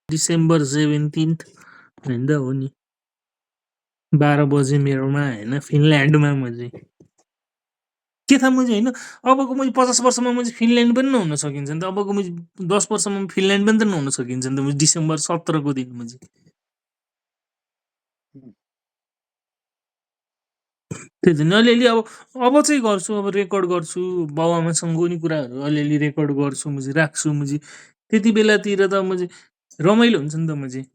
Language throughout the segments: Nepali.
डिसेम्बर 17 होइन त हो नि 12 बजे मेरोमा होइन फिनल्यान्डमा म चाहिँ के थाहा म चाहिँ होइन अबको म 50 वर्षमा म चाहिँ फिनल्यान्ड पनि नहुन सकिन्छ नि त अबको म 10 वर्षमा फिनल्यान्ड पनि त नहुन सकिन्छ नि त म डिसेम्बर 17 को दिन म चाहिँ त्यही त नि अलिअलि अब चाहिँ गर्छु अब रेकर्ड गर्छु बाबुआमासँग नि कुराहरू अलिअलि रेकर्ड गर्छु म चाहिँ राख्छु म चाहिँ त्यति बेलातिर त म चाहिँ रमाइलो हुन्छ नि त म चाहिँ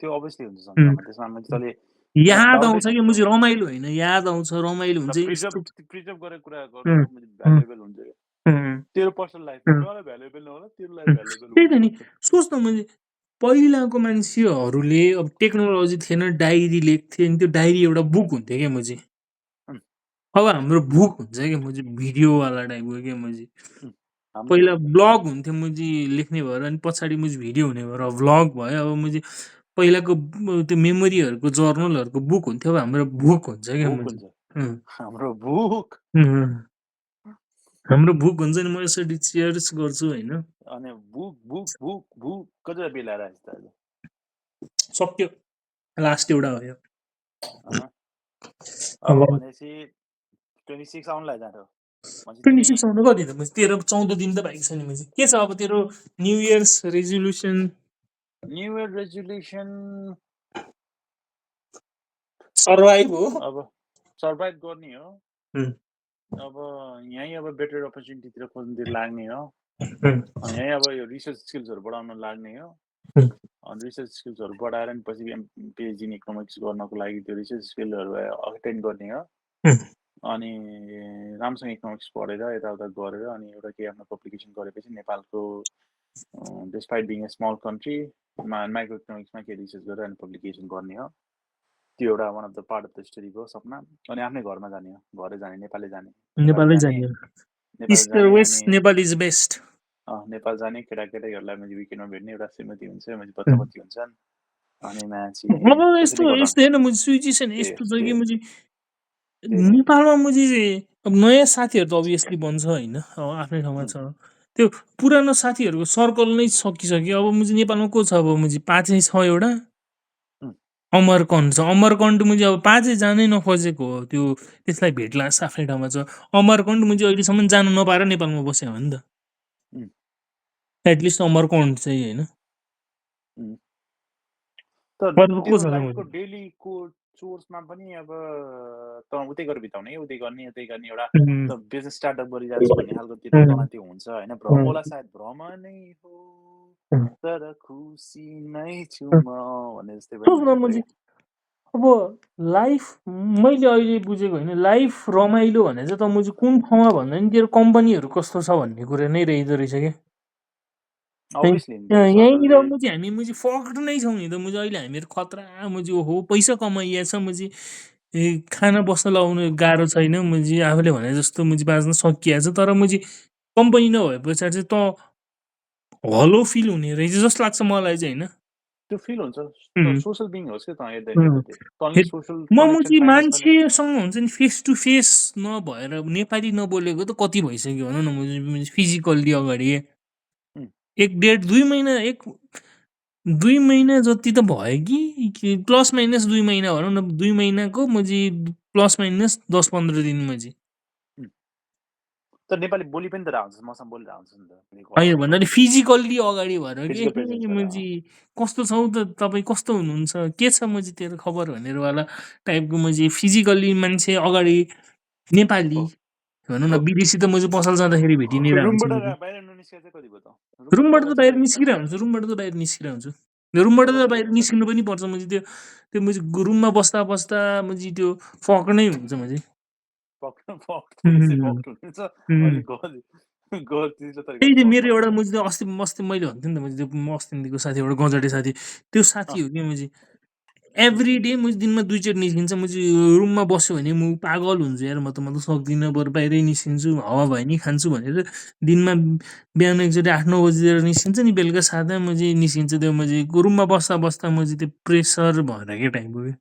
त्यो अभियसली हुन्छ सन्दर्भमा त्यसमा मैले तैँले याद डाउटै आउँछ छैन कि म त्यो चाहिँ रमाइलो होइन याद आउँछ रमाइलो हुन्छ प्रिजर्भ यस्तो प्रिजर्भ गरेर कुरा उम्, गर्नु म्हणजे भ्यालुएबल हुन्छ क्या उम्, तेरो पर्सनल लाइफमा उम्, मलाई भ्यालुएबल नहोला तेरो लाइफ उम्। भ्यालुएबल त्यही त नि हुनुपर्छ सोच न मैले पहिलाको मान्छेहरूले अब टेक्नोलोजी थिएन डायरी लेख्थे अनि त्यो डायरी एउटा बुक हुन्थ्यो क्या म चाहिँ उम्, अब हाम्रो बुक हुन्छ क्या म चाहिँ भिडियोवाला टाइपको क्या म चाहिँ हाम्रो पहिला ब्लग हुन्थ्यो म चाहिँ लेख्ने भएर अनि पछाडि म चाहिँ भिडियो हुने भएर भ्लग भयो अब म चाहिँ पहिलाको त्यो मेमोरीहरूको जर्नलहरूको बुक हुन्थ्यो अब हाम्रो बुक हुन्छ क्या बुक म हुन्छ चाहिँ हाम्रो बुक हाम्रो बुक हुन्छ नि म यसरी चेयर्स गर्छु होइन अनि बुक बुक बुक बुक कतिवटा बेलाएर आएछ त अहिले सक्यो लास्ट एउटा भयो अब अब भनेपछि 26 आउनु लाग्यो भनेपछि 26 आउनु कति त 13-14 दिन त बाँकी छ नि म चाहिँ के छ अब तेरो new years resolution new year resolution survive हो अब सर्भाइभ गर्ने हो उम्, अब यहीँ अब बेटर अपर्च्युनिटीतिर खोज्नुतिर लाग्ने हो यहीँ अब यो रिसर्च स्किल्सहरू बढाउन लाग्ने हो अनि रिसर्च स्किल्सहरू बढाएर नि पछि पिएचडी इन इकोनोमिक्स गर्नको लागि त्यो रिसर्च स्किलहरू अटेन्ड गर्ने हो अनि राम्रोसँग इकोनोमिक्स पढेर यताउता गरेर अनि एउटा केही आफ्नो पब्लिकेसन गरेपछि नेपालको despite being a small country micro इकोनोमिक्समा केही रिसर्च गरेर अनि पब्लिकेसन गर्ने हो त्यो एउटा one of the part of the स्टोरीको सपना अनि आफ्नै घरमा जाने हो घरै जाने नेपालै जाने नेपालै जाने नेपाल इस्ट जाने वेस्ट अनि नेपाल इज बेस्ट नेपाल जाने केटाकेटीहरूलाई मैले विकेन्डमा भेट्ने एउटा श्रीमती हुन्छ मैले बच्चा बच्ची हुन्छन् अनि मान्छे अब त्यसरी यस्तो गर्दा यस्तो हेर्न म सिचुएसन यस्तो छ कि त्यही म चाहिँ त्यही त नेपालमा म चाहिँ अब नयाँ साथीहरू त अभियसली बन्छ होइन अब आफ्नै ठाउँमा छ त्यो पुरानो साथीहरूको सर्कल नै सकिसक्यो अब म चाहिँ नेपालमा को छ अब म चाहिँ पाँचै छ एउटा अमरकन्ड छ अमरकन्ड म चाहिँ अब पाँचै जानै नखोजेको हो त्यो त्यसलाई भेट्ला आफ्नै ठाउँमा छ अमरकन्ड म चाहिँ अहिलेसम्म जानु नपाएर नेपालमा बसेँ हो नि त एटलिस्ट अमरकन्ड चाहिँ होइन तर अरू को तेरो छ त लाइफको मैले डेलीको चोर्समा पनि अब त उतै गरेर बिताउने उतै गर्ने एउटा उम्, त बिजनेस स्टार्टअप गरिरहेको छु भन्ने खालको तँलाई त्यो हुन्छ होइन भ्रम होला सायद भ्रम नै हो तर खुसी नै छु म भने जस्तै पनि सोच न हुनसक्छ म क्या चाहिँ अब लाइफ मैले अहिले बुझेको होइन लाइफ रमाइलो भने चाहिँ त म चाहिँ कुन ठाउँमा भन्दा नि तेरो कम्पनीहरू कस्तो छ भन्ने कुरा नै रहेछ रहेछ क्या अभियसली यहीँनिर सबैले म चाहिँ हामी फक्ड नै छौँ नि त म चाहिँ अहिले हामीहरू खतरा म चाहिँ ओहो पैसा कमाइया छ म चाहिँ खाना बस्न लाउनु गाह्रो छैन म चाहिँ आफूले भने जस्तो म चाहिँ बाँच्न सकिया छ तर म चाहिँ कम्पनी नभए पछाडि चाहिँ त हलो फिल हुने रहेछ जस्तो लाग्छ मलाई चाहिँ होइन त्यो फिल हुन्छ उम्, सोसल बिङ होस् क्या त एट द एन्ड अफ उम्। द डे तँले फेरि सोसल म कनेक्सन चाहिँ फाइन्ड आउट गर्ने मान्छेसँग हुन्छ नि फेस टु फेस नभएर नेपाली नबोलेको त कति भइसक्यो भन न म फिजिकल्ली अगाडि एक डेढ 2 महिना 2 महिना जति त भयो कि प्लस माइनस 2 महिना भनौँ न 2 महिनाको म चाहिँ प्लस माइनस 10-15 दिन म चाहिँ तर नेपाली बोली पनि त हुन्छ मसँग बोलिरहेको हुन्छ नि त होइन भन्दा नि फिजिकल्ली अगाडि भएर कि फिजिकल प्रेजेन्स म चाहिँ कस्तो छौ त तपाईँ कस्तो हुनुहुन्छ के छ म चाहिँ तेरो खबर भनेरवाला टाइपको म चाहिँ फिजिकल्ली मान्छे अगाडि नेपाली भनौँ न विदेशी त म चाहिँ पसल जाँदाखेरि भेटिनै रहन्छु रुमबाट म चाहिँ बाहिर ननिस्केर चाहिँ कति भयो त रुमबाट डल्लै त चाहिँ बाहिर कहिले निस्किरहेको हुन्छु रुमबाट त बाहिर निस्किरहेको हुन्छु रुमबाट डल्लै त चाहिँ बाहिर निस्किनु पनि पर्छ म चाहिँ त्यो म चाहिँ रुममा बस्दा बस्दा म चाहिँ त्यो फक नै हुन्छ म चाहिँ थोरै चाहिँ पक्ट हुनुहुन्छ उम्। अलिक गल्ती त्यही तरिकाले त पक्ट मेरो एउटा नहुनु म चाहिँ अस्ति अस्ति मैले भन्थेँ नि त म चाहिँ त्यो अस्तिदेखिको साथी एउटा गजडे साथी त्यो साथी हो कि म चाहिँ एभ्री डे म चाहिँ दिनमा 2 चोटि निस्किन्छ म चाहिँ रुममा बस्यो भने म पागल हुन्छु यार म त सक्दिनँ बरु बाहिरै निस्किन्छु हावा भयो नि खान्छु भनेर दिनमा बिहान एकचोटि 8-9 बजीतिर निस्किन्छ नि बेलुका 7 म चाहिँ निस्किन्छ त्यो म चाहिँ रुममा बस्दा बस्दा म चाहिँ त्यो प्रेसर भएर के टाइपको क्या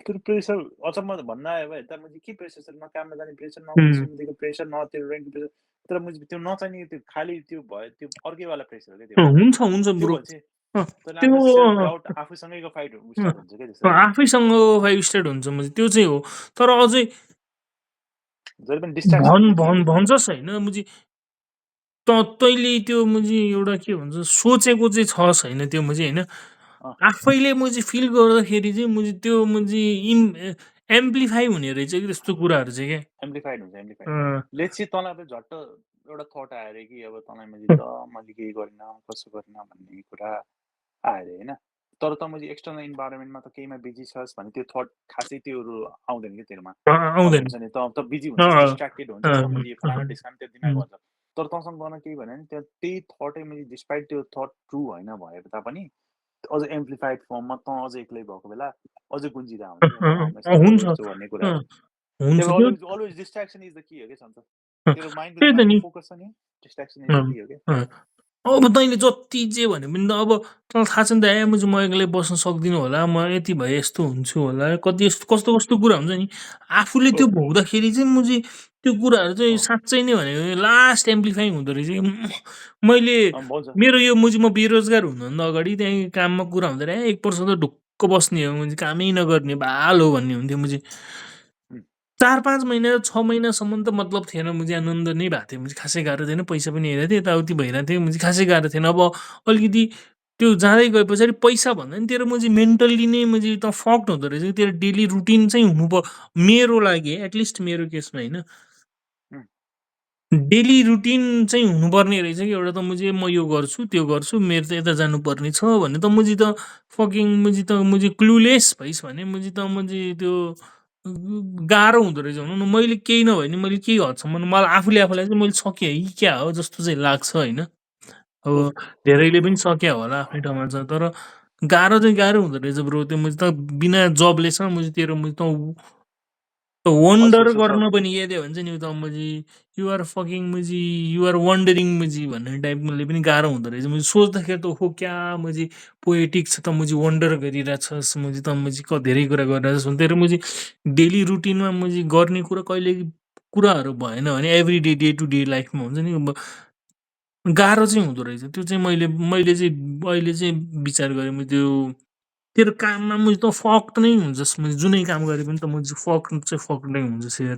त्यो प्रेसर अचम्म भन्न आयो भाइ त के प्रेसर छ न काममा जाने प्रेसर न श्रीमतीको प्रेसर न त्यो रेन्टको प्रेसर तर त्यो नचाहिने त्यो खाली त्यो भयो त्यो अर्कैवाला प्रेसर हो क्या त्यो हुन्छ हुन्छ त्यो ब्रो भएपछि तैँले त्यो आफ्नो सेल्फ डाउट आफूसँगैको फाइट स्टार्ट हुन्छ क्या त्यसरी आफैसँग 5 स्टेट हुन्छ म्हणजे त्यो चाहिँ हो तर अझै जहिले पनि डिस्ट्राक्सन इज द की हो क्या भन्छस् होइन म्हणजे तैँले त्यो म्हणजे एउटा के भन्छ सोचेको चाहिँ छ छैन त्यो म्हणजे होइन आफैले मैले फिल गर्दाखेरि चाहिँ मैले त्यो म्हणजे एम्प्लिफाई हुने रहेछ कि त्यस्तो कुराहरू चाहिँ क्या एम्प्लिफाइड हुन्छ एम्प्लिफाइड अँ, लेट्स चाहिँ तँलाई अब झट्ट एउटा थट आयो अरे कि अब तँलाई मैले केही गरिनँ कसो गरिनँ भन्ने कुरा आयो अरे होइन तर त मैले एक्सटर्नल इन्भाइरोमेन्टमा त केहीमा बिजी छस् भने त्यो थट खासै त्योहरू आउँदैन कि तेरोमा अब आउँदैन हुन्छ नि त बिजी हुन्छस् अँ, डिस्ट्र्याक्टेड हुन्छस् त मैले फलाना डिस्काउन्ट त्यो दिमाग भन्छ तर तँसँग गर्न केही भएन नि त्यही थटै मैले डिस्पाइट त्यो थट ट्रु होइन भए तापनि अझ एम्प्लिफाइड फर्ममा तँ अझ एक्लै भएको बेला अझै गुन्जिरहेको हुन्छ क्या म यस्तो हुन्छ गर्छु भन्ने कुराहरू हुन्छ त्यही त्यो always distraction is the key हो क्या सन्त तेरो त्यही त माइन्डको नि फोकस छ नि डिस्ट्र्याक्सन इज द की हो क्या अब तैँले जति जे भने पनि त अब तँलाई थाहा छ नि त म एक्लै बस्न सक्दिनँ होला म यति भए यस्तो हुन्छु होला कति यस्तो कस्तो कस्तो कुरा हुन्छ नि आफूले त्यो भोग्दाखेरि चाहिँ म चाहिँ त्यो कुराहरू चाहिँ साँच्चै नै भनेको लास्ट एम्प्लिफाइङ हुँदो रहेछ कि मैले भन्छ मेरो यो म बेरोजगार हुनुभन्दा अगाडि त्यहीँ काममा कुरा हुँदैन एक वर्ष त ढुक्क बस्ने हो म चाहिँ कामै नगर्ने बाल हो भन्ने हुन्थ्यो म चाहिँ 4-5 महिना 6 महिनासम्म त मतलब थिएन मुझे आनन्द नै भएको थियो मुझे खासै गाह्रो थिएन पैसा पनि हेरेको थिएँ यताउति भइरहेको थियो मुझे खासै गाह्रो थिएन अब अलिकति त्यो जाँदै गए पछाडि पैसा भन्दा नि तेरो मुझे मेन्टल्ली नै मुझे त फक्ड हुँदो रहेछ कि तेरो डेली रुटिन चाहिँ हुनु मेरो लागि एटलिस्ट मेरो केसमा होइन डेली रुटिन चाहिँ हुनुपर्ने रहेछ कि एउटा त मुझे म यो गर्छु त्यो गर्छु मेरो त यता जानुपर्ने छ भने त मुझे त मुझे क्लुलेस भइस् भने मुझे त मुझे त्यो गाह्रो हुँदो रहेछ भनौँ न मैले केही नभए नि मैले केही हदसम्म मलाई आफूलाई चाहिँ मैले सकेँ है क्या हो जस्तो चाहिँ लाग्छ होइन अब धेरैले पनि सक्या होला आफ्नै ठाउँमा छ तर गाह्रो चाहिँ गाह्रो हुँदो रहेछ ब्रो त्यो मुझे त बिना जबलेसम्म मुझे तेरो मुझे त वन्डर गर्न पनि यादै भन्छ नि त मुझे युआर फकिङ मुझी युआर वन्डरिङ मुझी भन्ने टाइपले पनि गाह्रो हुँदो रहेछ मुझे सोच्दाखेरि त हो क्या मुझे पोएटिक छ त मुझे वन्डर गरिरहेछस् मुझे त मुझे धेरै कुरा गरिरहेछस् भने तेरो मुझे डेली रुटिनमा मुझे गर्ने कुरा कहिले कुराहरू भएन भने every day day to day लाइफमा हुन्छ नि अब गाह्रो चाहिँ हुँदो रहेछ त्यो चाहिँ मैले चाहिँ अहिले चाहिँ विचार गरेँ म त्यो तेरो काममा मुझे त फक्ड नै हुन्छस् मैले जुनै काम गरे पनि त मुझे फक्ड चाहिँ फक्ड नै हुन्छ सेयर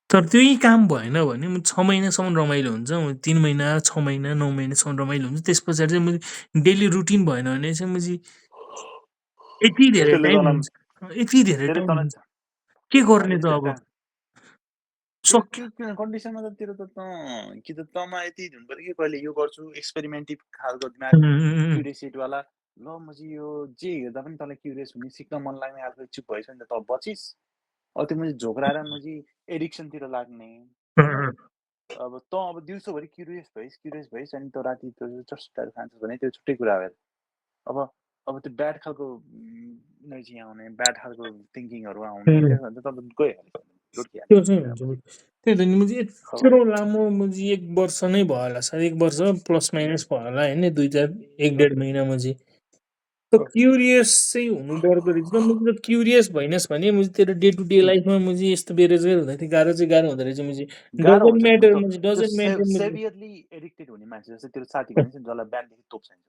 तर त्यही काम भएन भने 6 महिनासम्म रमाइलो हुन्छ 3 महिना 6 महिना 9 महिनासम्म रमाइलो हुन्छ त्यस पछाडि चाहिँ मैले डेली रुटिन भएन भने चाहिँ मुझे यति धेरै टाइम हुन्छ यति धेरै टाइम हुन्छ के गर्ने त अब सक्यो त्यो कन्डिसनमा त तेरो त कि त तँमा यति हुनु पऱ्यो कि कहिले यो गर्छु एक्सपेरिमेन्टिभ खालको दिमाग क्युरियोसिटीवाला ल म चाहिँ यो जे हेर्दा पनि तँलाई क्युरियस हुने सिक्न मन लाग्ने खालको चुप भएछ नि त तँ बचिस् त्यो मैले झोक्राएर मैले एडिक्सनतिर लाग्ने अब तँ अब दिउँसोभरि क्युरियस भइस् अनि तँ राति त्यो चस्टाहरू खान्छस् भने त्यो छुट्टै कुरा हो अब त्यो ब्याड खालको एनर्जी आउने ब्याड खालको थिङ्किङहरू आउने त्यसो भने त तपाईँ गइहाल्यो त्यो चाहिँ हुन्छ त्यही त नि मुझे यत्रो लामो मुझे 1 वर्ष नै भयो होला सायद 1 वर्ष प्लस माइनस भयो होला होइन 1.5 महिना मुझे त क्युरियस चाहिँ हुनु पर्दो रहेछ मुझे त क्युरियस भइनस् भने मुझे तेरो डे टु डे लाइफमा मुझे यस्तो बेरोजगार हुँदाखेरि गाह्रो चाहिँ गाह्रो हुँदो रहेछ मुझे डजन्ट म्याटर मुझे डजन्ट म्याटर मुझे सेभियरली एडिक्टेड हुने मान्छे जस्तै तेरो साथी भनिन्छ नि जसलाई बिहानदेखि तोप चाहिन्छ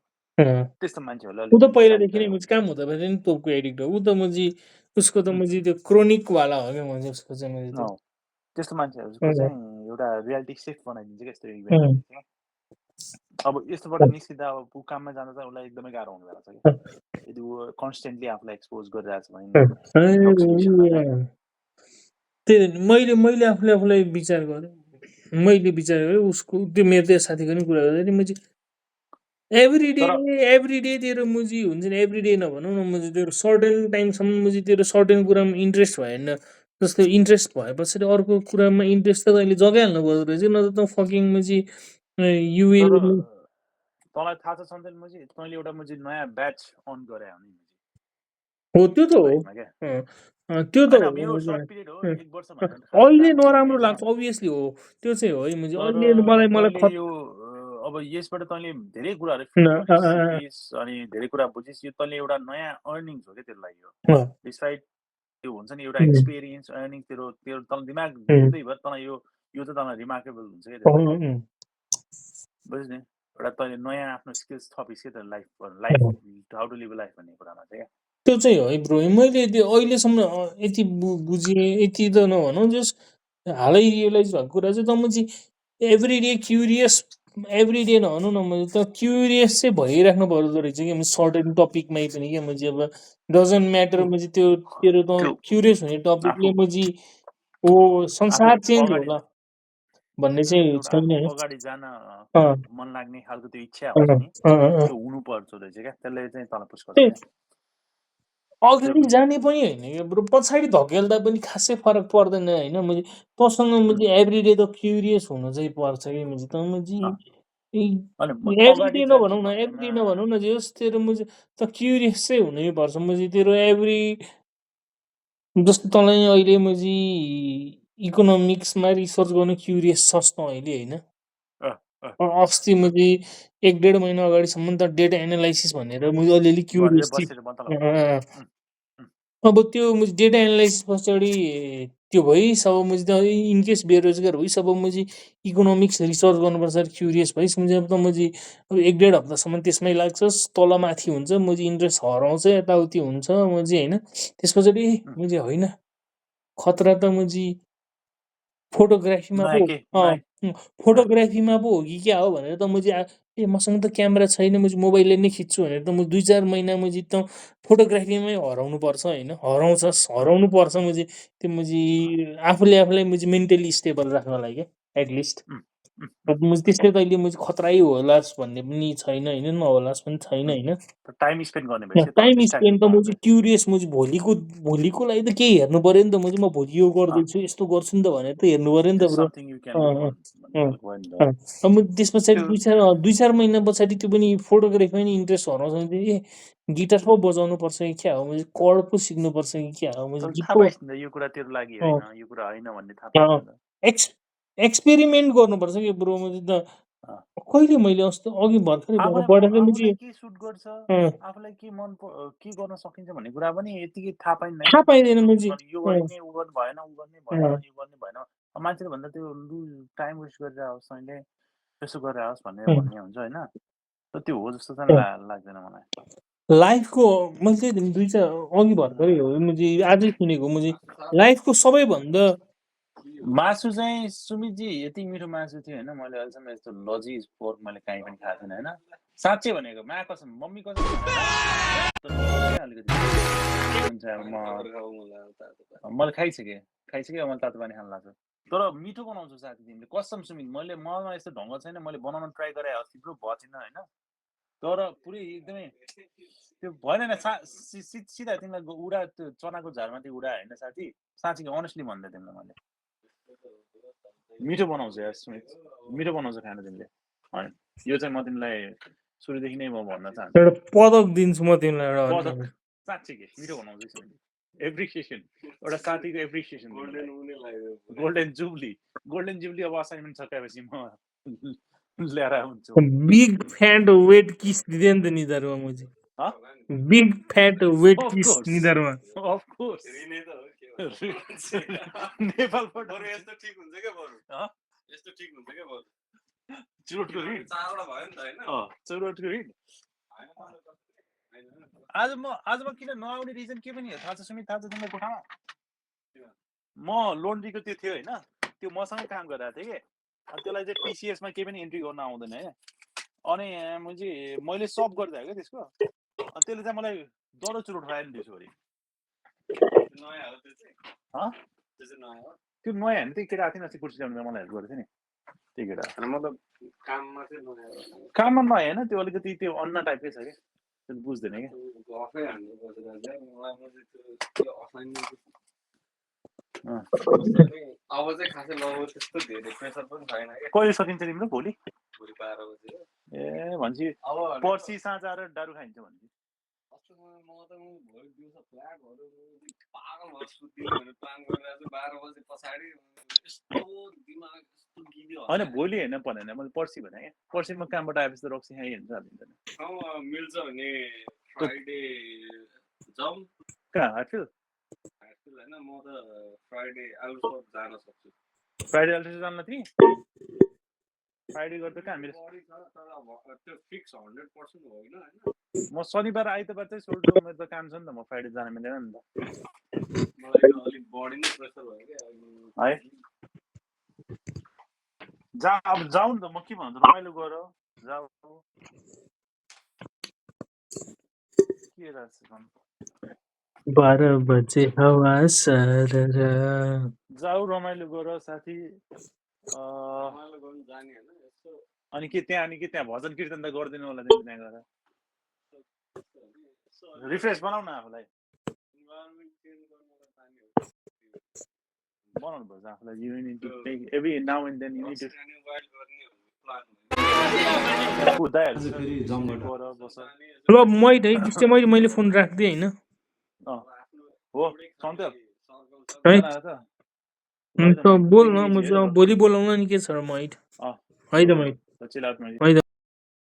त्यस्तो मान्छेहरूलाई ऊ त पहिलादेखि नै मुझे काम हुँदा पनि तोपको एडिक्ट हो ऊ त मुझे उसको त मुझे त्यो क्रोनिकवाला हो क्या मुझे उसको चाहिँ मुझे त त्यस्तो मान्छेहरूको चाहिँ एउटा रियालिटी सेफ बनाइदिन्छ क्या यस्तो इभेन्टहरूले चाहिँ अब यस्तोबाट निस्किँदा अब ऊ काममा जाँदा चाहिँ उसलाई एकदमै गाह्रो हुने बेला छ क्या यदि ऊ कन्सटेन्टली आफूलाई एक्सपोज गरिरहेको छ भने त्यही मैले आफूलाई विचार गरेँ उसको त्यो मेरो त्यो साथीको नि कुरा गर्दाखेरि मैले एभ्री डे तेरो मुजी हुन्छ नि एभ्री डे नभनौँ न मुझे तेरो सर्टेन टाइमसम्म मुझे तेरो सर्टेन कुरामा इन्ट्रेस्ट भएन जस्तो इन्ट्रेस्ट भए पछाडि अर्को कुरामा इन्ट्रेस्ट त तैँले जगाइहाल्नु पर्दो रहेछ न त फकिङ मुझे यु विल तँलाई थाहा छ सन्देन मुझे तैँले एउटा मुझे नयाँ ब्याच अन गरे हो नि हो त्यो त हो त्यो त अहिले नराम्रो लाग्छ अभियसली हो त्यो चाहिँ हो है मुझे अहिले मलाई यो अब यसबाट तैँले धेरै कुराहरू फिल गरिस् सिकिस् अनि धेरै कुरा बुझिस् यो तैँले एउटा नयाँ अर्निङ्स हो क्या तेरो लागि हो डिसाइड त्यो हुन्छ नि एउटा एक्सपिरियन्स अर्निङ तेरो तँ दिमाग बुझ्दै भयो तँलाई यो यो त तँलाई रिमार्केबल हुन्छ क्या त्यसलाई बुझ्स नि एउटा तैँले नयाँ आफ्नो स्किल्स थपिस् क्या त life how to live life भन्ने कुरामा चाहिँ क्या त्यो चाहिँ है ब्रो मैले अहिलेसम्म यति बुझेँ यति त नभनौँ जस हालै रियलाइज भएको कुरा चाहिँ त म चाहिँ एभ्री क्युरियस एभ्री डे नभनौँ न मैले त क्युरियस चाहिँ भइराख्नु पर्दो रहेछ क्या म सर्टेन टपिकमै पनि क्या म चाहिँ अब डजन्ट म्याटर म चाहिँ त्यो तेरो त क्युरियस हुने टपिकले म चाहिँ ओ संसार चेन्ज होला भन्ने चाहिँ छैन है अगाडि जान अँ, मन लाग्ने खालको त्यो इच्छा अँ, हुन्छ नि अँ, अँ। त्यो हुनु पर्छ रहेछ क्या त्यसले चाहिँ तँलाई पुस गर्छ क्या अगाडि जाने पनि होइन क्या ब्रो पछाडि धकेल्दा पनि खासै फरक पर्दैन होइन मैले तँसँग मैले एभ्रिडे त क्युरियस हुनु चाहिँ पर्छ कि मैले त एभ्रिडे नभनौँ न एभ्री नभनौँ न जे होस् तेरो म त क्युरियस चाहिँ हुनै पर्छ म चाहिँ तेरो एभ्री जस्तो तँलाई अहिले म चाहिँ इकोनोमिक्समा रिसर्च गर्नु क्युरियस छस् त अहिले होइन अस्ति म चाहिँ 1-1.5 महिना अगाडिसम्म त डेटा एनालाइसिस भनेर मैले अलिअलि क्युरियस थिएँ अब त्यो डेटा एनालाइसिस पछाडि त्यो भइस अब म चाहिँ इनकेस बेरोजगार भइस अब म चाहिँ इकोनोमिक्स रिसर्च गर्नुपर्छ क्युरियस भइस म चाहिँ अब त म चाहिँ अब 1-1.5 हप्तासम्म त्यसमै लाग्छ तल माथि हुन्छ म चाहिँ इन्ट्रेस्ट हराउँछ यताउति हुन्छ म चाहिँ होइन त्यस पछाडि म चाहिँ होइन खतरा त म चाहिँ फोटोग्राफीमा पो फोटोग्राफीमा पो हो कि क्या हो भनेर त म चाहिँ मसँग त क्यामेरा छैन म चाहिँ मोबाइलले नै खिच्छु भनेर त म 2-4 महिना म चाहिँ त फोटोग्राफीमै हराउनु पर्छ होइन हराउनु पर्छ म चाहिँ त्यो म चाहिँ आफूलाई म चाहिँ मेन्टली स्टेबल राख्नलाई क्या एटलिस्ट अब म त्यसले त अहिले म चाहिँ खतरै होलास् भन्ने पनि छैन होइन नहोलास् पनि छैन होइन टाइम स्पेन्ड गर्ने भएपछि टाइम स्पेन्ड त म चाहिँ क्युरियस म चाहिँ भोलिको लागि त केही हेर्नु पर्यो नि त म चाहिँ म भोलि यो गर्दैछु यस्तो गर्छु नि त भनेर त हेर्नु पर्यो नि त ब्रो अब म त्यस पछाडि 2-4 महिना पछाडि त्यो पनि फोटोग्राफीमा नि इन्ट्रेस्ट हराउँछ भने चाहिँ गिटार पो बजाउनु पर्छ कि क्या हो म चाहिँ कर्ड पो सिक्नुपर्छ कि क्या हो म चाहिँ गीत पो यो कुरा तेरो लागि होइन यो कुरा होइन भन्ने थाहा पाइस् एक्सपेरिमेन्ट गर्नुपर्छ कि ब्रो म चाहिँ त कहिले मैले अस्ति अघि भर्खरै आफूलाई के सुट गर्छ आफूलाई के मन के गर्न सकिन्छ भन्ने कुरा पनि यतिकै थाहा पाइँदैन यो गर्ने उ गर्नु भएन उ गर्ने भएन यो गर्ने भएन मान्छेले भन्दा त्यो लु टाइम वेस्ट गरेर आओस् अहिले त्यसो गरेर आओस् भन्ने हुन्छ होइन त्यो हो जस्तो चाहिँ लाग्दैन मलाई लाइफको मैले चाहिँ 2-4 अघि भर्खरै हो म चाहिँ आजै सुनेको म चाहिँ लाइफको सबैभन्दा मासु चाहिँ सुमितजी यति मिठो मासु थियो होइन मैले अहिलेसम्म यस्तो लजिज पोर्क मैले काहीँ पनि खाएको थिइनँ होइन साँच्चै भनेको मा कसम मम्मी कसम अलिकति हुन्छ मैले खाइसकेँ मैले तातो पानी खान लाग्छ तर मिठो बनाउँछु साथी तिमीले कसम सुमित ममा यस्तो ढङ्ग छैन मैले बनाउन ट्राई गरेँ अस्ति पुरो भएन होइन तर पुरै एकदमै त्यो भएन सिधा तिमीलाई उडा त्यो चनाको झारमाथि उडा होइन साथी साँच्चै अनेस्टली भन्दै तिमीलाई मैले मिठो बनाउँछ यार सुमित मिठो बनाउँछ खाना तिमीले होइन यो चाहिँ म तिमीलाई सुरुदेखि नै म भन्न चाहन्छु एउटा पदक दिन्छु म तिमीलाई पदक साँच्चै के मिठो बनाउँछ सुमित एप्रिसिएसन एउटा साथीको एप्रिसिएसन गोल्डन जुब्ली अब असाइनमेन्ट सकाएपछि म ल्याएर हुन्छु बिग फ्याट वेट किस दिँदैन त निधारमा म चाहिँ बिग फ्याट वेट किस निधारमा अफ कोर्स नेपालबाट यस्तो ठिक हुन्छ क्या बरु यस्तो ठिक हुन्छ क्या बरु चुरोटको रिड चारवटा भयो नि त हैन चुरोटको रिड आज म किन नआउने रिजन के पनि थाहा छ सुमित थाहा छ तिमीलाई कोठामा म लोन्ड्रीको त्यो थियो होइन त्यो मसँगै काम गरिरहेको थिएँ कि अनि त्यसलाई चाहिँ टिसिएसमा केही पनि एन्ट्री गर्न आउँदैन है अनि मैले सब गरिदिएँ क्या त्यसको अनि त्यसले चाहिँ मलाई डरो चुरोट खुवायो नि दिउँसोभरि नयाँ हो त्यो चाहिँ त्यो नयाँ होइन त्यही केटा थिएन अस्ति कुर्सी ल्याउनु मलाई हेल्प गरेको थियो नि त्यही केटा मतलब काममा नयाँ होइन त्यो अलिकति त्यो अन्ना टाइपकै छ क्या त्यो बुझ्दैन क्या अब चाहिँ खासै लगाउ त्यस्तो धेरै प्रेसर पनि छैन क्या कहिले सकिन्छ तिम्रो भोलि 12 बजे ए भन्छ पर्सि साँझ आएर दारु खाइन्छ भन्छ होइन भोलि होइन भनेन मैले पर्सि भने क्या पर्सि म कामबाट आएपछि त रक्सी खाइहाल्छ मिल्छ भने फ्राइडे जाउँ कहाँ हाटफिल्ड होइन म त फ्राइडे आउट जान सक्छु फ्राइडे अल्ट्रेसन जान्न तिमी फ्राइडे गर्दा कहाँ मेरो म शनिबार आइतबार चाहिँ सोल्टो मेरो त काम छ नि त म फ्राइडे जान मिलेन नि त है अब जाऊ नि त म के भन्छु रमाइलो गर जाऊ के रहेछ 12 बजे हवा सररा जाऊ रमाइलो गर साथी अनि के त्यहाँ भजन कीर्तन त गर्दिनु होला तिमी त्यहाँ गएर रिफ्रेस बनाउन आफूलाई बनाउनु पर्छ आफूलाई you need to take every now and then you need to ल मैट है त्यस्तै मैले फोन राख्दै हैन हो सन्त्यो है त बोल न म भोलि बोलाउन नि के छ र मैट है त मैट चिल आउट है त